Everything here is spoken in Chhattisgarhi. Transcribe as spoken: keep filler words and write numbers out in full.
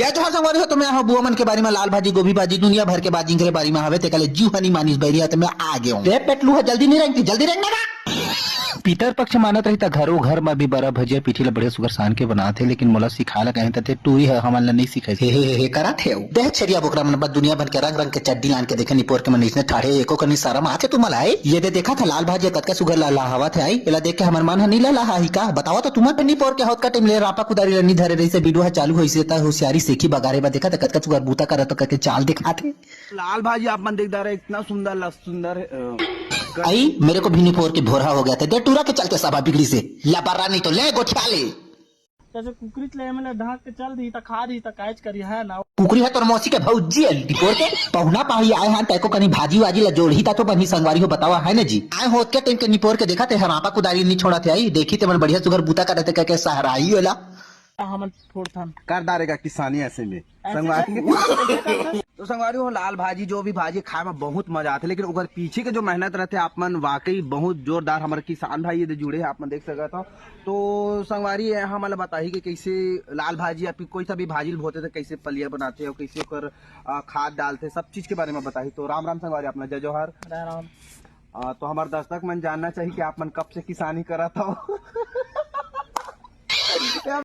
जय जोहार संगवारी हो, तो मैं हूँ बुआ मन के बारी में लाल भाजी, गोभी भाजी, दुनिया भर के भाजी के बारी में हवे, तेकर ले जीव हनी मानिस बैरिया, तो मैं आ गया हूँ। रे पेटलू है, जल्दी नहीं रेंगती, जल्दी रेंगना का। पितर पक्ष मानत रही त घरो घर में भी बरा भजिया पीठी ल बढ़िया सुगर सान के बनात हे, लेकिन मोला सिखाए ल कहें त ते टूरी ह हमन ल नहीं सिखाइस। हे, हे, हे, हे, करत हे। देह छेरिया बोकरा मन बस दुनिया भर के रंग रंग के चड्डी लान के देखे निपोर के मन इसने ठाढ़े, एको कनी शरम आथे तुमन ला, ए? ये दे देखा था लाल भाजी कतका सुगर ला लहावत हे, आई? एला देख के हमर मन ह नी ला लहाही का? बतावा तो तुमन निपोर के हौत का टाइम ले रापा कुदारी ल नी धरे रहिसे, वीडियो ह चालू होइसे त होशियारी सीखी बगारे बा, देखा त कतका सुगर बूता करत हो करके चाल दिखात हे। लाल भाजी आप मन देख डारे, इतना सुंदर ल-, सुंदर हे, अ, कर- आई, मेरे को भी निपोर के भोरहा हो गया था, दे टूरा के चलते सभा बिगड़ी से। लबरा नहीं तो ले गोठिया ले। जैसे कुकरी ले एमे ले ढांक के चल दी त खा दी त कायच करी है ना। कुकरी है तोर मौसी के भौजी है, निपोर के पहुना पाही आए हन, तैको कनी भाजी वाजी ला जोड़ही ता तो बनही संगवारी हो, बतावा है ना जी। आए होत के टाइम के निपोर के देखा ते हरापा कुदारी नहीं छोड़ा थे, आई देखी ते मन बढ़िया सुगर बूता करत हे कह के सहराई होला। हमन फोड़थन। कर डारेगा किसानी ऐसे में। ऐसे संगवारी। तो संगवारी हो, लाल भाजी जो भी भाजी खाए में बहुत मजा आथे, लेकिन ओकर पीछे के जो मेहनत रहथे आप मन वाकई बहुत जोरदार। हमर किसान भाई ये दे जुड़े हैं, आप मन देख सकत हो। तो संगवारी ये हमन ला बताही कि कैसे लाल भाजी या फिर कोई सा भी भाजी ल बोथे तो कैसे पलिया बनाथे और कैसे ओकर, आ, खाद डालथे, सब चीज के बारे में बताही। तो राम राम संगवारी, अपना जय जोहार। राम राम। आ, तो हमर दर्शक मन जानना चाहिए कि आप मन कब से किसानी करत हो।